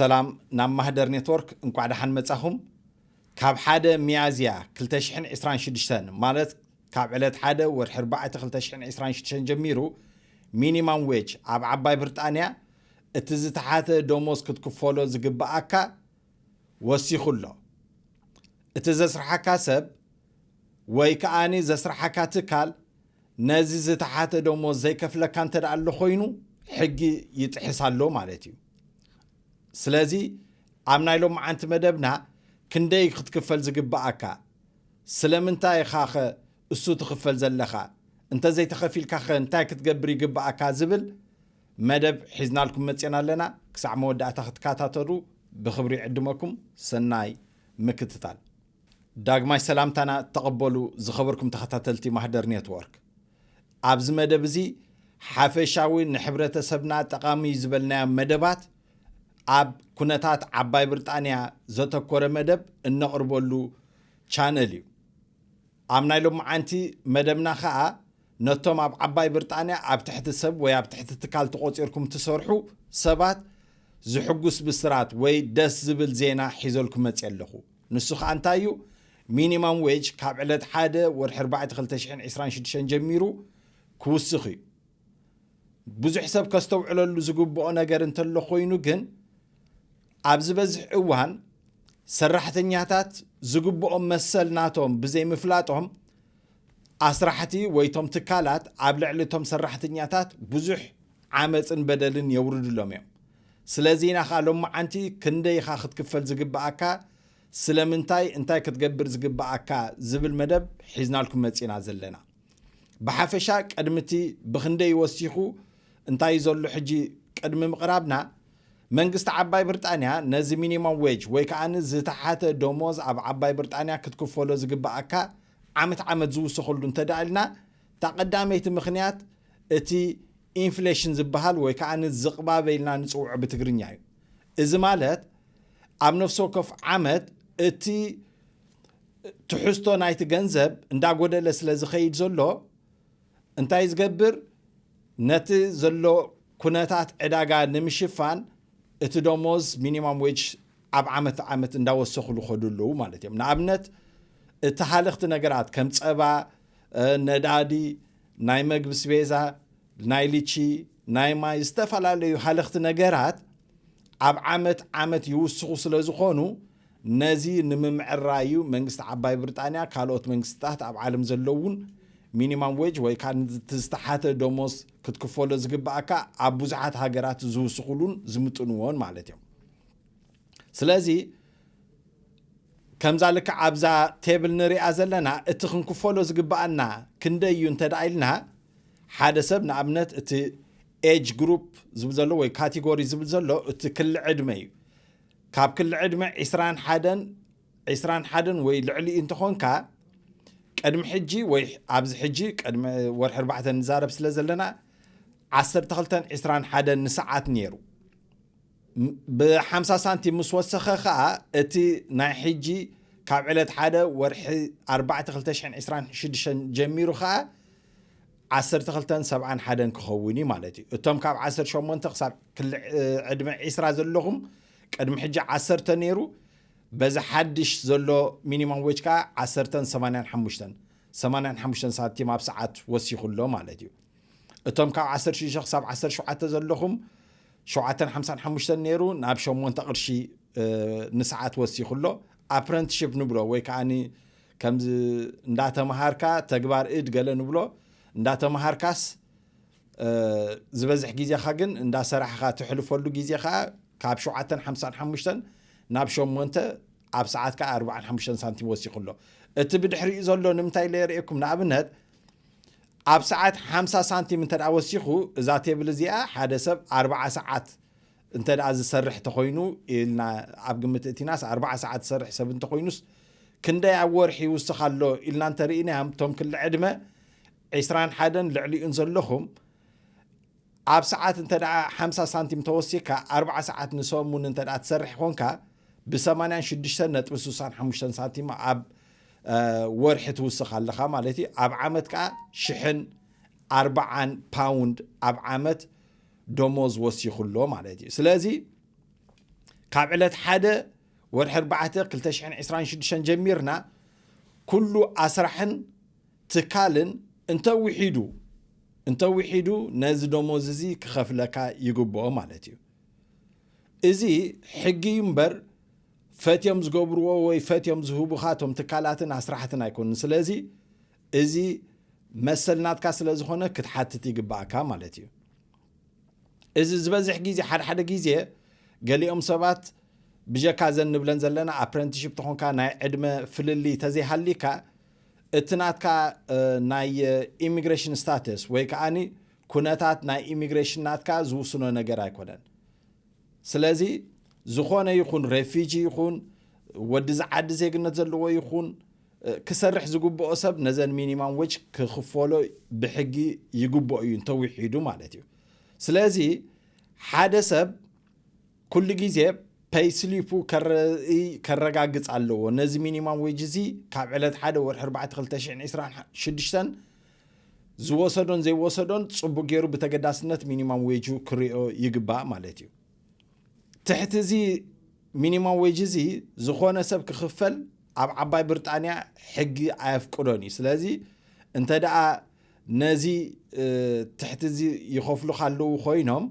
ሰላም ናብ ማህደር ኔትወርክ፣ እንቋዕ ደሓን መጻኹም። ካብ ሓደ ሚያዝያ ክልተ ሽሕን ዕስራን ሽዱሽተን፣ ማለት ካብ ዕለት ሓደ ወርሒ ኣርባዕተ ክልተ ሽሕን ዕስራን ሽዱሽተን ጀሚሩ፣ ሚኒማም ዌጅ ኣብ ዓባይ ብሪጣንያ እቲ ዝተሓተ ደሞዝ ክትክፈሎ ዝግብኣካ ወሲኹ ኣሎ። እቲ ዘስርሓካ ሰብ ወይ ከኣኒ ዘስርሓካ ትካል ነዚ ዝተሓተ ደሞዝ ዘይከፍለካ እንተ ደኣ ኣሎ ኮይኑ፣ ሕጊ ይጥሕስ ኣሎ ማለት እዩ። ስለዚ ኣብ ናይ ሎመዓንቲ መደብና ክንደይ ክትክፈል ዝግብኣካ፣ ስለምንታይ ኢኻ ኸ እሱ ትኽፈል ዘለኻ፣ እንተ ዘይተኸፊልካ ኸ እንታይ ክትገብር ይግብኣካ ዝብል መደብ ሒዝናልኩም መጺና ኣለና። ክሳዕ መወዳእታ ክትከታተሉ ብኽብሪ ይዕድመኩም። ሰናይ ምክትታል። ዳግማይ ሰላምታና ተቐበሉ ዝኸበርኩም ተኸታተልቲ ማህደር ኔትወርክ። ኣብዚ መደብ እዚ ሓፈሻዊ ንሕብረተሰብና ጠቓሚ እዩ ዝበልናዮ መደባት፣ ኣብ ኩነታት ዓባይ ብሪጣንያ ዘተኮረ መደብ እነቕርበሉ ቻነል እዩ። ኣብ ናይ ሎመዓንቲ መደብና ኸኣ ነቶም ኣብ ዓባይ ብሪጣንያ ኣብ ትሕቲ ሰብ ወይ ኣብ ትሕቲ ትካል ተቖጺርኩም ትሰርሑ ሰባት ዝሕጉስ ብስራት ወይ ደስ ዝብል ዜና ሒዘልኩም መጺአ ኣለኹ። ንሱ ኸኣ እንታይ እዩ? ሚኒማም ዌጅ ካብ ዕለት ሓደ ወርሒ ኣርባዕተ ክልተ ሽሕን ዕስራን ሽዱሽተን ጀሚሩ ክውስኽ እዩ። ብዙሕ ሰብ ከስተውዕለሉ ዝግብኦ ነገር እንተሎ ኮይኑ ግን፣ ኣብ ዝበዝሕ እዋን ሰራሕተኛታት ዝግብኦም መሰል ናቶም ብዘይምፍላጦም፣ ኣስራሕቲ ወይ እቶም ትካላት ኣብ ልዕሊ እቶም ሰራሕተኛታት ብዙሕ ዓመፅን በደልን የውርድሎም እዮም። ስለዚ ኢና ኸዓ ሎመዓንቲ ክንደይ ኢኻ ክትክፈል ዝግብኣካ፣ ስለምንታይ፣ እንታይ ክትገብር ዝግብኣካ ዝብል መደብ ሒዝናልኩም መፂና ዘለና። ብሓፈሻ ቅድሚ እቲ ብኽንደይ ወሲኹ እንታይ እዩ ዘሎ ሕጂ ቅድሚ ምቕራብና፣ መንግስቲ ዓባይ ብሪጣንያ ነዚ ሚኒማም ዌጅ ወይ ከኣ ዝተሓተ ደሞዝ ኣብ ዓባይ ብሪጣንያ ክትክፈሎ ዝግብኣካ ዓመት ዓመት ዝውስኸሉ እንተደኣ ኢልና፣ እታ ቀዳመይቲ ምኽንያት እቲ ኢንፍሌሽን ዝበሃል ወይ ከኣ ዝቕባበ ኢልና ንጽውዖ ብትግርኛ እዩ። እዚ ማለት ኣብ ነፍሲ ወከፍ ዓመት እቲ ትሕዝቶ ናይቲ ገንዘብ እንዳጎደለ ስለ ዝኸይድ ዘሎ፣ እንታይ ዝገብር፣ ነቲ ዘሎ ኩነታት ዕዳጋ ንምሽፋን እቲ ደሞዝ ሚኒማም ዌጅ ኣብ ዓመት ዓመት እንዳወሰኹ ዝኸዱ ኣለዉ ማለት እዮም። ንኣብነት እቲ ሃለኽቲ ነገራት ከም ጸባ፣ እ፣ ነዳዲ፣ ናይ መግቢ ስቤዛ፣ ናይ ልቺ፣ ናይ ማይ፣ ዝተፈላለዩ ሃለኽቲ ነገራት ኣብ ዓመት ዓመት ይውስኹ ስለ ዝኾኑ፣ ነዚ ንምምዕራይ እዩ መንግስቲ ዓባይ ብሪጣንያ፣ ካልኦት መንግስትታት ኣብ ዓለም ዘለውን ሚኒማም ዌጅ ወይ ከዓ እቲ ዝተሓተ ደሞዝ ክትክፈሎ ዝግብኣካ ኣብ ብዙሓት ሃገራት ዝውስኹሉን ዝምጥንዎን ማለት እዮም። ስለዚ ከምዛ ልክዕ ኣብዛ ቴብል ንሪኣ ዘለና፣ እቲ ክንክፈሎ ዝግብኣና ክንደይ እዩ እንተ ደኣ ኢልና፣ ሓደ ሰብ ንኣብነት እቲ ኤጅ ግሩፕ ዝብል ዘሎ ወይ ካቴጎሪ ዝብል ዘሎ እቲ ክሊ ዕድመ እዩ። ካብ ክሊ ዕድመ ዒስራን ሓደን፣ ዒስራን ሓደን ወይ ልዕሊኡ እንተኾንካ፣ ቅድሚ ሕጂ ወይ ኣብዚ ሕጂ ቅድሚ ወርሒ ኣርባዕተ ንዛረብ ስለ ዘለና፣ ዓሰርተ ክልተን ዒስራን ሓደን ንሰዓት ነይሩ። ም-፣ ብሓምሳ ሳንቲም ምስ ወሰኸ ኸኣ፣ እቲ ናይ ሕጂ ካብ ዕለት ሓደ ወርሒ ኣርባዕተ ክልተ ሽሕን ዕስራን ሽዱሽተን ጀሚሩ ኸኣ ዓሰርተ ክልተን ሰብዓን ሓደን ክኸውን እዩ ማለት እዩ። እቶም ካብ ዓሰርተ ሸሞንተ ክሳብ ክል-፣ እ፣ ዕድመ ዒስራ ዘለኹም፣ ቅድሚ ሕጂ ዓሰርተ ነይሩ፣ በዚ ሓድሽ ዘሎ ሚኒማም ዌጅ ከኣ ዓሰርተን ሰማንያን ሓሙሽተን፣ ሰማንያን ሓሙሽተን ሳንቲም ኣብ ሰዓት ወሲኹ ኣሎ ማለት እዩ። እቶም ካብ ዓሰርተ ሽዱሽተ ክሳብ ዓሰርተ ሸውዓተ ዘለኹም፣ ሸውዓተን ሓምሳን ሓሙሽተን ነይሩ፣ ናብ ሸሞንተ ቅርሺ፣ እ፣ ንሰዓት ወሲኹ ኣሎ። ኣፕረንትሺፕ ንብሎ ወይ ከኣኒ ከምዚ እንዳተምሃርካ ተግባር እድ ገለ ንብሎ፣ እንዳተምሃርካስ፣ እ፣ ዝበዝሕ ግዜኻ ግን እንዳሰራሕኻ ትሕልፈሉ ግዜ ኸኣ ካብ ሸውዓተን ሓምሳን ሓሙሽተን ናብ ሸሞንተ፣ ኣብ ሰዓት ከኣ ኣርባዓን ሓሙሽተን ሳንቲም ወሲኹ ኣሎ። እቲ ብድሕሪኡ ዘሎ ንምንታይ ኢለ የርእየኩም? ንኣብነት ኣብ ሰዓት ሓምሳ ሳንቲም እንተ ደኣ ወሲኹ፣ እዛ ቴብል እዚኣ ሓደ ሰብ ኣርባዓ ሰዓት እንተ ደኣ ዝሰርሕ ተኾይኑ ኢልና ኣብ ግምት እቲናስ፣ ኣርባዓ ሰዓት ዝሰርሕ ሰብ እንተኾይኑስ፣ ክንደይ ኣብ ወርሒ ይውስኽ ኣሎ ኢልና እንተርኢናዮም፣ እቶም ክሊ ዕድመ ዒስራን ሓደን ልዕሊኡን ዘለኹም፣ ኣብ ሰዓት እንተ ደኣ ሓምሳ ሳንቲም ተወሲኽካ፣ ኣርባዓ ሰዓት ንሰሙን እንተ ደኣ ትሰርሕ ኮንካ፣ ብሰማንያን ሽዱሽተን ነጥቢ ስሳን ሓሙሽተን ሳንቲም ኣብ፣ እ፣ ወርሒ ትውስኽ ኣለኻ ማለት እዩ። ኣብ ዓመት ከኣ ሽሕን ኣርባዓን ፓውንድ ኣብ ዓመት ደሞዝ ወሲኹ ኣሎ ማለት እዩ። ስለዚ ካብ ዕለት ሓደ ወርሒ ኣርባዕተ ክልተ ሽሕን ዕስራን ሽዱሽተን ጀሚርና ኩሉ ኣስራሕን ትካልን እንተውሒዱ እንተውሒዱ ነዚ ደሞዝ እዚ ክኸፍለካ ይግብኦ ማለት እዩ። እዚ ሕጊ እዩ እምበር ፈትዮም ዝገብርዎ ወይ ፈትዮም ዝህቡኻ እቶም ትካላትን ኣስራሕትን ኣይኮኑን። ስለዚ እዚ መሰል ናትካ ስለ ዝኾነ ክትሓትት ይግባእካ ማለት እዩ። እዚ ዝበዝሕ ግዜ ሓደ ሓደ ግዜ ገሊኦም ሰባት ብጀካ ዘን ንብለን ዘለና ኣፕረንቲሽፕ ተኾንካ ናይ ዕድመ ፍልልይ ተዘይሃሊካ እቲ ናትካ ናይ ኢሚግሬሽን ስታተስ ወይ ከዓኒ ኩነታት ናይ ኢሚግሬሽን ናትካ ዝውስኖ ነገር ኣይኮነን። ስለዚ ዝኾነ ይኹን ሬፊጂ ይኹን ወዲ ዝዓዲ ዜግነት ዘለዎ ይኹን ክሰርሕ ዝግብኦ ሰብ ነዘን ሚኒማም ዌጅ ክኽፈሎ ብሕጊ ይግብኦ እዩ እንተውሒዱ ማለት እዩ። ስለዚ ሓደ ሰብ ኩሉ ግዜ ፔይ ስሊፑ ከረጋግጽ ኣለዎ። ነዚ ሚኒማም ዌጅ እዚ ካብ ዕለት ሓደ ወርሒ ኣርባዕተ ክልተ ሽሕን ዕስራን ሽዱሽተን ዝወሰዶን ዘይወሰዶን ጽቡቅ ገይሩ ብተገዳስነት ሚኒማም ዌጁ ክሪኦ ይግባእ ማለት እዩ። ትሕቲ እዚ ሚኒማም ዌጅ እዚ ዝኾነ ሰብ ክኽፈል ኣብ ዓባይ ብሪጣንያ ሕጊ ኣየፍቅዶን እዩ። ስለዚ እንተ ደኣ ነዚ ትሕቲ እዚ ይኸፍሉኻ ኣለዉ ኮይኖም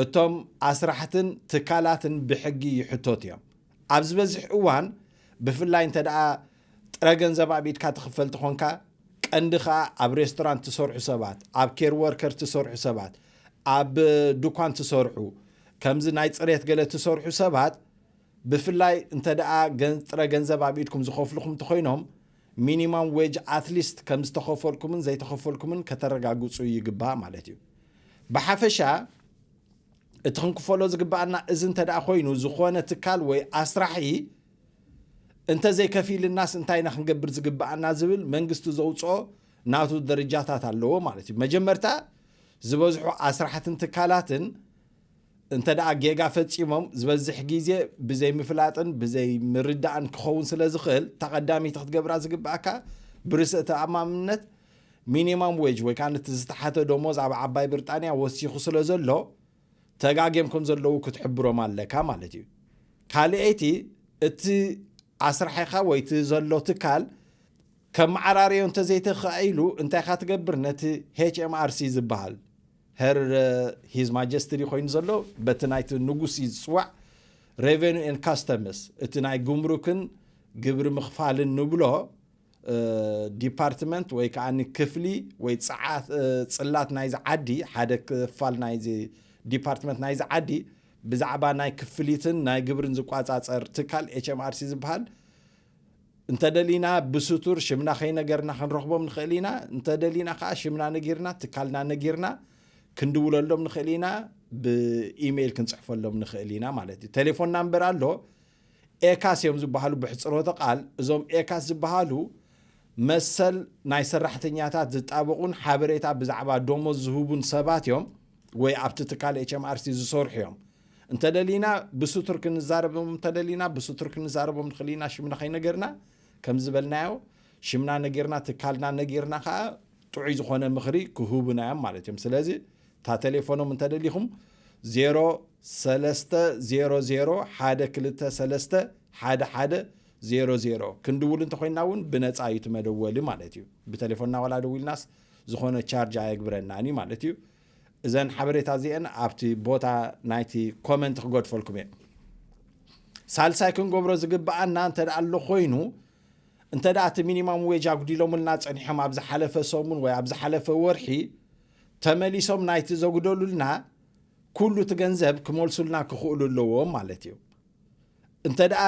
እቶም ኣስራሕትን ትካላትን ብሕጊ ይሕተቱ እዮም። ኣብ ዝበዝሕ እዋን ብፍላይ እንተ ደኣ ጥረ ገንዘብ ኣብ ኢድካ ትኽፈል ትኾንካ ቀንዲ ኸኣ ኣብ ሬስቶራንት ትሰርሑ ሰባት፣ ኣብ ኬር ወርከር ትሰርሑ ሰባት፣ ኣብ ድኳን ትሰርሑ፣ ከምዚ ናይ ጽሬት ገለ ትሰርሑ ሰባት ብፍላይ እንተ ደኣ ጥረ ገንዘብ ኣብ ኢድኩም ዝኸፍልኹም እንተኾይኖም ሚኒማም ዌጅ ኣትሊስት ከም ዝተኸፈልኩምን ዘይተኸፈልኩምን ከተረጋግጹ ይግባእ ማለት እዩ። ብሓፈሻ እቲ ክንክፈሎ ዝግባኣና እዚ እንተ ደኣ ኮይኑ ዝኾነ ትካል ወይ ኣስራሒ እንተ ዘይከፊልናስ እንታይ ኢና ክንገብር ዝግባኣና ዝብል መንግስቲ ዘውፅኦ ናቱ ደረጃታት ኣለዎ ማለት እዩ። መጀመርታ ዝበዝሑ ኣስራሕትን ትካላትን እንተ ደኣ ጌጋ ፈጺሞም ዝበዝሕ ግዜ ብዘይምፍላጥን ብዘይምርዳእን ክኸውን ስለ ዝኽእል እታ ቀዳመይቲ ክትገብራ ዝግባኣካ ብርእሰ ተኣማምነት ሚኒማም ዌጅ ወይ ከዓ ነቲ ዝተሓተ ደሞዝ ኣብ ዓባይ ብሪጣንያ ወሲኹ ስለ ዘሎ ተጋግዮም ከም ዘለዉ ክትሕብሮም ኣለካ ማለት እዩ። ካልኣይቲ እቲ ኣስራሒኻ ወይ እቲ ዘሎ ትካል ከመዓራርዮ እንተዘይተኻኢሉ እንታይ ኢኻ ትገብር? ነቲ ኤች ኤም ኣር ሲ ዝበሃል ሄር ሂዝ ማጀስቲ ኮይኑ ዘሎ በቲ ናይቲ ንጉስ እዩ ዝፅዋዕ ሬቨኑ ኤን ካስተምስ እቲ ናይ ጉምሩክን ግብሪ ምኽፋልን ንብሎ ዲፓርትመንት ወይ ከዓ ክፍሊ ወይ ፅዓት ፅላት ናይዚ ዓዲ ሓደ ክፋል ናይዚ ዲፓርትመንት ናይዚ ዓዲ ብዛዕባ ናይ ክፍሊትን ናይ ግብርን ዝቋፃፀር ትካል ኤች ኤም ኣር ሲ ዝበሃል እንተደሊና ብስቱር ሽምና ከይነገርና ክንረኽቦም ንኽእል ኢና። እንተደሊና ከዓ ሽምና ነጊርና ትካልና ነጊርና ክንድውለሎም ንኽእል ኢና። ብኢሜይል ክንፅሕፈሎም ንኽእል ኢና ማለት እዩ። ቴሌፎን ናምበር ኣሎ። ኤካስ እዮም ዝበሃሉ ብሕፅሮተ ቃል። እዞም ኤካስ ዝበሃሉ መሰል ናይ ሰራሕተኛታት ዝጣበቑን ሓበሬታ ብዛዕባ ደሞዝ ዝህቡን ሰባት እዮም ወይ ኣብቲ ትካል ኤች ኤም ኣር ሲ ዝሰርሑ እዮም። እንተደሊና ብስቱር ክንዛረቦም እንተደሊና ብስቱር ክንዛረቦም ንኽእል ኢና። ሽምና ከይነገርና ከም ዝበልናዮ ሽምና ነጊርና ትካልና ነጊርና ከዓ ጥዑይ ዝኾነ ምኽሪ ክህቡና እዮም ማለት እዮም። ስለዚ እታ ቴሌፎኖም እንተደሊኹም ዜሮ ሰለስተ ዜሮ ዜሮ ሓደ ክልተ ሰለስተ ሓደ ሓደ ዜሮ ዜሮ ክንድውል እንተኮይና እውን ብነፃ እዩ እቲ መደወሊ ማለት እዩ። ብቴሌፎንና ዋላ ደዊልናስ ዝኾነ ቻርጅ ኣየግብረናን እዩ ማለት እዩ። እዘን ሓበሬታ እዚአን ኣብቲ ቦታ ናይቲ ኮመንት ክገድፈልኩም እየ። ሳልሳይ ክንገብሮ ዝግብኣና እንተ ደኣ ኣሎ ኮይኑ እንተ ደኣ እቲ ሚኒማም ዌጅ ኣጉዲሎምልና ጸኒሖም ኣብ ዝሓለፈ ሰሙን ወይ ኣብ ዝሓለፈ ወርሒ ተመሊሶም ናይቲ ዘጉደሉልና ኩሉ እቲ ገንዘብ ክመልሱልና ክኽእሉ ኣለዎም ማለት እዩ። እንተ ደኣ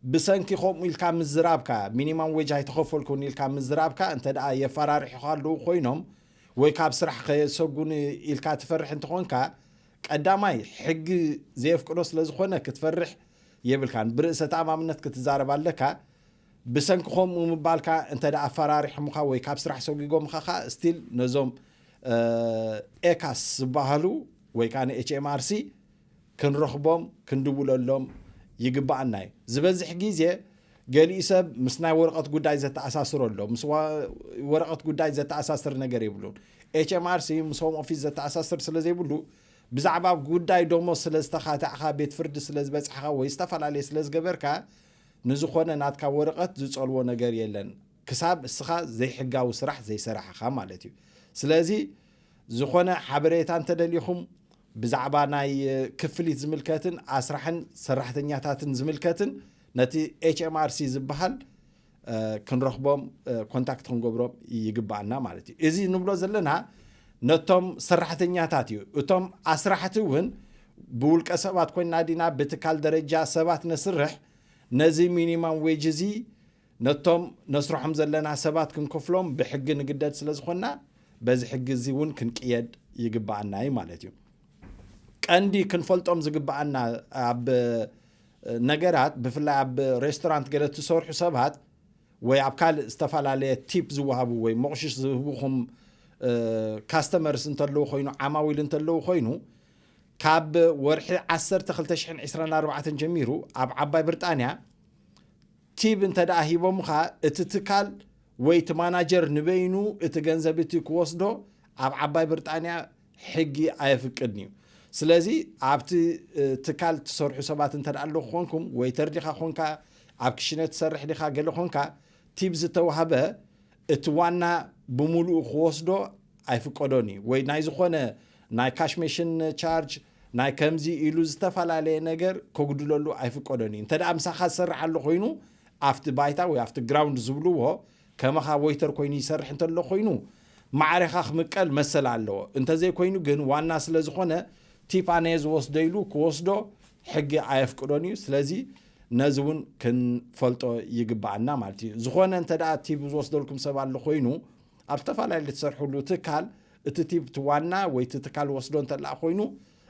ብሰንኪ ከምኡ ኢልካ ምዝራብካ ሚኒማም ዌጅ ኣይተኸፈልኩን ኢልካ ምዝራብካ እንተ ደኣ የፈራርሑኻ ኣለዉ ኮይኖም ወይ ካብ ስራሕ ከየሰጉኒ ኢልካ ትፈርሕ እንተኾንካ ቀዳማይ ሕጊ ዘየፍቅዶ ስለ ዝኾነ ክትፈርሕ የብልካን። ብርእሰ ተኣማምነት ክትዛረብ ኣለካ። ብሰንኪ ከምኡ ምባልካ እንተ ደኣ ኣፈራሪሖምኻ ወይ ካብ ስራሕ ሰጒጎምኻ ኸኣ ስቲል ነዞም ኤካስ ዝበሃሉ ወይ ከዓ ንኤች ኤም ኣር ሲ ክንረኽቦም ክንድውለሎም ይግባኣና እዩ። ዝበዝሕ ግዜ ገሊኡ ሰብ ምስ ናይ ወረቐት ጉዳይ ዘተኣሳስሮ ኣሎ። ምስ ወረቐት ጉዳይ ዘተኣሳስር ነገር የብሉን። ኤች ኤም ኣር ሲ ምስ ሆም ኦፊስ ዘተኣሳስር ስለ ዘይብሉ ብዛዕባ ጉዳይ ደሞዝ ስለ ዝተኻታዕኻ፣ ቤት ፍርዲ ስለ ዝበጻሕኻ ወይ ዝተፈላለየ ስለ ዝገበርካ፣ ንዝኾነ ናትካ ወረቐት ዝጸልዎ ነገር የለን፣ ክሳብ እስኻ ዘይሕጋዊ ስራሕ ዘይሰራሕኻ ማለት እዩ። ስለዚ ዝኾነ ሓበሬታ እንተደሊኹም፣ ብዛዕባ ናይ ክፍሊት ዝምልከትን ኣስራሕን ሰራሕተኛታትን ዝምልከትን ነቲ ኤች ኤም ኣር ሲ ዝበሃል ክንረኽቦም፣ ኮንታክት ክንገብሮም ይግባኣና ማለት እዩ። እዚ ንብሎ ዘለና ነቶም ሰራሕተኛታት እዩ። እቶም ኣስራሕቲ እውን ብውልቀ ሰባት ኮይና ዲና ብትካል ደረጃ ሰባት ነስርሕ፣ ነዚ ሚኒማም ዌጅ እዚ ነቶም ነስርሖም ዘለና ሰባት ክንከፍሎም ብሕጊ ንግደድ ስለ ዝኾንና፣ በዚ ሕጊ እዚ እውን ክንቅየድ ይግባኣና እዩ ማለት እዩ። ቀንዲ ክንፈልጦም ዝግባኣና ኣብ ነገራት፣ ብፍላይ ኣብ ሬስቶራንት ገለ እትሰርሑ ሰባት ወይ ኣብ ካልእ ዝተፈላለየ ቲፕ ዝወሃቡ ወይ መቑሽሽ ዝህቡኹም ካስተመርስ እንተለዉ ኮይኑ፣ ዓማዊል እንተለዉ ኮይኑ፣ ካብ ወርሒ ዓሰርተ ክልተ ሽሕን ዕስራን ኣርባዕተን ጀሚሩ ኣብ ዓባይ ብሪጣንያ ቲብ እንተ ደኣ ሂቦምኻ፣ እቲ ትካል ወይ እቲ ማናጀር ንበይኑ እቲ ገንዘብ እቲ ክወስዶ ኣብ ዓባይ ብሪጣንያ ሕጊ ኣየፍቅድን እዩ። ስለዚ ኣብቲ ትካል ትሰርሑ ሰባት እንተ ደኣ ኣለኹ ኮንኩም፣ ወይተር ዲኻ ኮንካ፣ ኣብ ክሽነ ትሰርሕ ዲኻ ገለ ኮንካ፣ ቲብ ዝተዋህበ እቲ ዋና ብምሉኡ ክወስዶ ኣይፍቀዶን እዩ። ወይ ናይ ዝኾነ ናይ ካሽ ሜሽን ቻርጅ፣ ናይ ከምዚ ኢሉ ዝተፈላለየ ነገር ከጉድለሉ ኣይፍቀዶን እዩ። እንተ ደኣ ምሳኻ ዝሰርሕ ኣሎ ኮይኑ፣ ኣብቲ ባይታ ወይ ኣብቲ ግራውንድ ዝብልዎ፣ ከመኻ ወይተር ኮይኑ ይሰርሕ እንተሎ ኮይኑ፣ ማዕሬኻ ክምቀል መሰል ኣለዎ። እንተዘይኮይኑ ግን ዋና ስለ ዝኾነ፣ ቲፕ ኣነ እየ ዝወስዶ ኢሉ ክወስዶ ሕጊ ኣየፍቅዶን እዩ። ስለዚ ነዚ እውን ክንፈልጦ ይግባኣና ማለት እዩ። ዝኾነ እንተ ደኣ ቲፕ ዝወስደልኩም ሰብ ኣሎ ኮይኑ፣ ኣብ ዝተፈላለዩ ትሰርሕሉ ትካል እቲ ቲፕ እቲ ዋና ወይ እቲ ትካል ወስዶ እንተላ ኮይኑ፣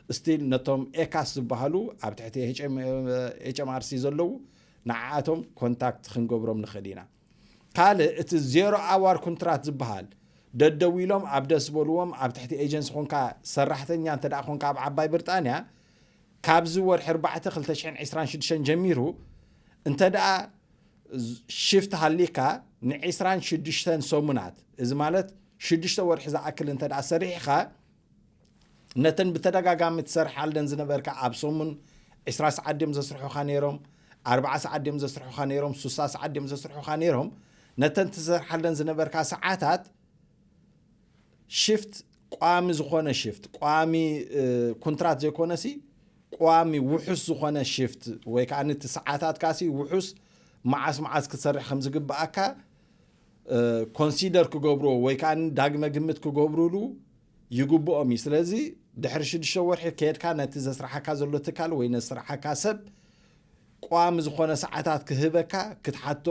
ስቲል ነቶም ኤካስ ዝበሃሉ ኣብ ትሕቲ ኤች ኤም ኣር ሲ ዘለዉ ንዓኣቶም ኮንታክት ክንገብሮም ንኽእል ኢና። ካልእ እቲ ዜሮ ኣዋር ኩንትራት ዝበሃል፣ ደደዊሎም ኣብ ደስ በልዎም ኣብ ትሕቲ ኤጀንሲ ኮንካ ሰራሕተኛ እንተ ደኣ ኮንካ ኣብ ዓባይ ብሪጣንያ፣ ካብዚ ወርሒ ኣርባዕተ ክልተ ሽሕን ዕስራን ሽዱሽተን ጀሚሩ እንተ ደኣ ሽፍት ሃሊካ ንዕስራን ሽዱሽተን ሰሙናት፣ እዚ ማለት ሽዱሽተ ወርሒ ዝኣክል እንተ ደኣ ሰሪሕኻ፣ ነተን ብተደጋጋሚ ትሰርሓለን ዝነበርካ፣ ኣብ ሰሙን ዕስራ ሰዓት ድዮም ዘስርሑኻ ነይሮም፣ ኣርብዓ ሰዓት ድዮም ዘስርሑኻ ነይሮም፣ ሱሳ ሰዓት ድዮም ዘስርሑኻ ነይሮም፣ ነተን ትሰርሓለን ዝነበርካ ሰዓታት ሽፍት፣ ቋሚ ዝኾነ ሽፍት፣ ቋሚ ኩንትራት ዘይኮነሲ፣ ቋሚ ውሑስ ዝኾነ ሽፍት ወይ ከዓ እቲ ሰዓታትካሲ ውሑስ፣ መዓስ መዓስ ክትሰርሕ ከም ዝግብኣካ ኮንሲደር ክገብርዎ ወይ ከዓ ዳግመ ግምት ክገብሩሉ ይግብኦም እዩ። ስለዚ ድሕሪ ሽዱሽተ ወርሒ ከየድካ ነቲ ዘስርሓካ ዘሎ ትካል ወይ ነስርሓካ ሰብ ቋሚ ዝኾነ ሰዓታት ክህበካ ክትሓቶ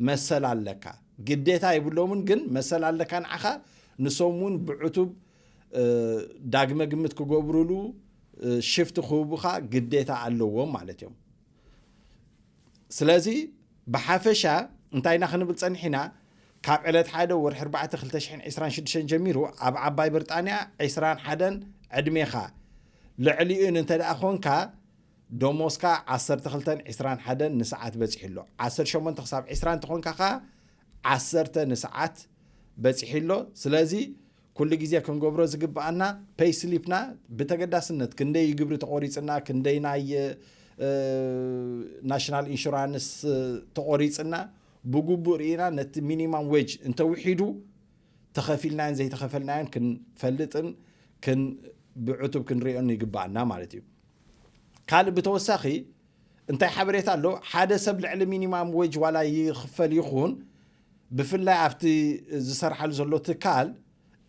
መሰል ኣለካ። ግዴታ የብሎምን፣ ግን መሰል ኣለካ ንዓኻ። ንሶም እውን ብዕቱብ ዳግመ ግምት ክገብሩሉ ሽፍት ክህቡኻ ግዴታ ኣለዎም ማለት እዮም። ስለዚ ብሓፈሻ እንታይ ኢና ክንብል ጸኒሕና? ካብ ዕለት ሓደ ወርሒ ኣርባዕተ ክልተ ሽሕን ዕስራን ሽዱሽተን ጀሚሩ ኣብ ዓባይ ብሪጣንያ ዕስራን ሓደን ዕድሜኻ ልዕሊኡን እንተ ደኣ ኾንካ፣ ደሞዝካ ዓሰርተ ክልተን ዕስራን ሓደን ንሰዓት በጺሑ ኣሎ። ዓሰርተ ሸሞንተ ክሳብ ዕስራ እንተኾንካ ኸኣ ዓሰርተ ንሰዓት በጺሑ ኣሎ። ስለዚ ኩሉ ግዜ ክንገብሮ ዝግብኣና፣ ፔይ ስሊፕና ብተገዳስነት ክንደይ ግብሪ ተቖሪጽና፣ ክንደይ ናይ ናሽናል ኢንሹራንስ ተቖሪጽና፣ ብግቡእ ርኢና ነቲ ሚኒማም ዌጅ እንተውሒዱ ተኸፊልናዮን ዘይተኸፈልናዮን ክንፈልጥን ብዕቱብ ክንሪኦን ይግባኣና ማለት እዩ። ካልእ ብተወሳኺ እንታይ ሓበሬታ ኣሎ? ሓደ ሰብ ልዕሊ ሚኒማም ዌጅ ዋላ ይኽፈል ይኹን፣ ብፍላይ ኣብቲ ዝሰርሓሉ ዘሎ ትካል፣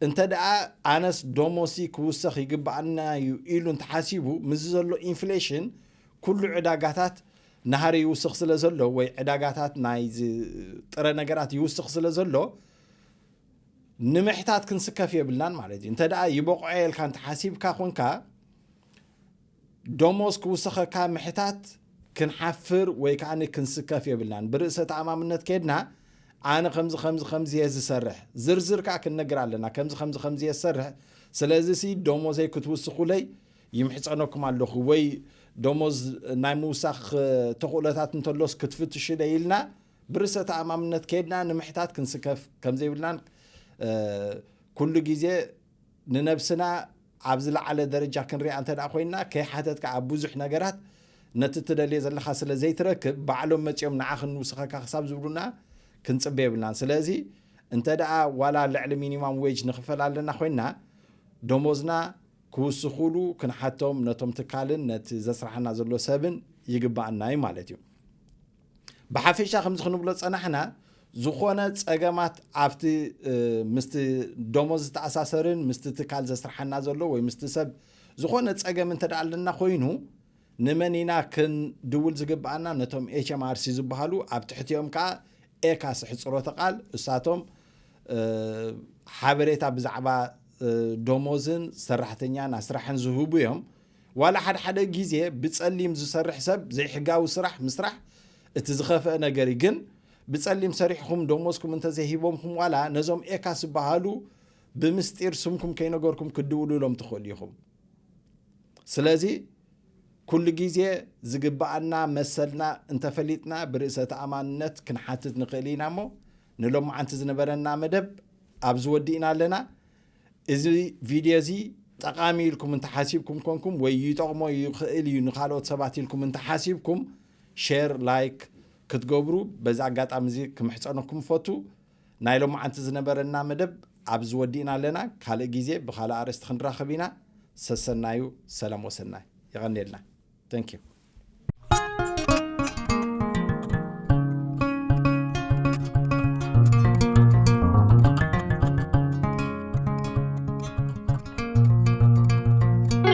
እንተ ደኣ ኣነስ ደሞዝሲ ክውሰኽ ይግባኣና እዩ ኢሉ እንተሓሲቡ፣ ምስዚ ዘሎ ኢንፍሌሽን ኩሉ ዕዳጋታት ናህሪ ይውስኽ ስለ ዘሎ፣ ወይ ዕዳጋታት ናይ ዝ-፣ ጥረ ነገራት ይውስኽ ስለ ዘሎ፣ ንምሕታት ክንስከፍ የብልናን ማለት እዩ። እንተ ደኣ ይበቕዖ ኢልካ እንተሓሲብካ ኮንካ፣ ደሞዝ ክውሰኸካ ምሕታት ክንሓፍር ወይ ከኣ ክንስከፍ የብልናን። ብርእሰ ተኣማምነት ከድና፣ ኣነ ከምዚ፣ ከምዚ፣ ከምዚ እየ ዝሰርሕ፣ ዝርዝር ከኣ ክንነግር ኣለና። ከምዚ፣ ከምዚ፣ ከምዚ እየ ዝሰርሕ፣ ስለዚ ሲ ደሞዘይ ክትውስኹለይ ይምሕጸነኩም ኣለኹ፣ ወይ ደሞዝ ናይ ምውሳኽ ተኽእሎታት እንተሎስ ክትፍትሹለይ ኢልና ብርእሰ ተኣማምነት ከድና ንምሕታት ክንስከፍ ከም ዘይብልናን፣ እ፣ ኩሉ ግዜ ንነብስና ኣብ ዝለዓለ ደረጃ ክንሪኣ እንተ ደኣ ኮይንና፣ ከይሓተትካ ኣብ ብዙሕ ነገራት ነቲ ትደልዮ ዘለኻ ስለ ዘይትረክብ፣ ባዕሎም መጺኦም ንዓኽን ንውስኸካ ክሳብ ዝብሉና ክንጽበ የብልናን። ስለዚ እንተ ደኣ ዋላ ልዕሊ ሚኒማም ዌጅ ንኽፈል ኣለና ኮይንና፣ ደሞዝና ክውስኹሉ ክንሓቶም ነቶም ትካልን ነቲ ዘስርሓና ዘሎ ሰብን ይግባኣና እዩ ማለት እዩ። ብሓፈሻ ከምዚ ክንብሎ ጸናሕና፣ ዝኾነ ጸገማት ኣብቲ ምስቲ ደሞዝ ዝተኣሳሰርን ምስቲ ትካል ዘስርሓና ዘሎ ወይ ምስቲ ሰብ ዝኾነ ጸገም እንተ ደኣ ኣለና ኮይኑ፣ ንመን ኢና ክንድውል ዝግብኣና? ነቶም ኤች ኤም ኣር ሲ ዝበሃሉ፣ ኣብ ትሕቲኦም ከኣ ኤካስ ሕጽሮተ ቃል፣ እሳቶም ሓበሬታ ብዛዕባ ደሞዝን ሰራሕተኛን ኣስራሕን ዝህቡ እዮም። ዋላ ሓደ ሓደ ግዜ ብጸሊም ዝሰርሕ ሰብ ዘይሕጋዊ ስራሕ ምስራሕ እቲ ዝኸፍአ ነገር እዩ። ግን ብጸሊም ሰሪሕኹም ደሞዝኩም እንተዘይሂቦምኩም ዋላ ነዞም ኤካስ ዝበሃሉ ብምስጢር ስምኩም ከይነገርኩም ክትድውሉሎም ትኽእሉ ኢኹም። ስለዚ ኩሉ ግዜ ዝግብኣና መሰልና እንተፈሊጥና ብርእሰ ተኣማንነት ክንሓትት ንኽእል ኢና እሞ ንሎማዓንቲ ዝነበረና መደብ ኣብዚ ወዲእና ኣለና። እዚ ቪድዮ እዚ ጠቓሚ ኢልኩም እንተሓሲብኩም ኮንኩም ወይ ይጠቕሞ ይኽእል እዩ ንኻልኦት ሰባት ኢልኩም እንተሓሲብኩም ሼር ላይክ ክትገብሩ በዚ ኣጋጣሚ እዚ ክምሕፀነኩም ፈቱ። ናይ ሎማዓንቲ ዝነበረና መደብ ኣብዚ ወዲእና ኣለና። ካልእ ግዜ ብኻልእ ኣርእስቲ ክንራኸብ ኢና። ሰሰናዩ ሰላም ወሰናይ። የቐንየልና። Thank you።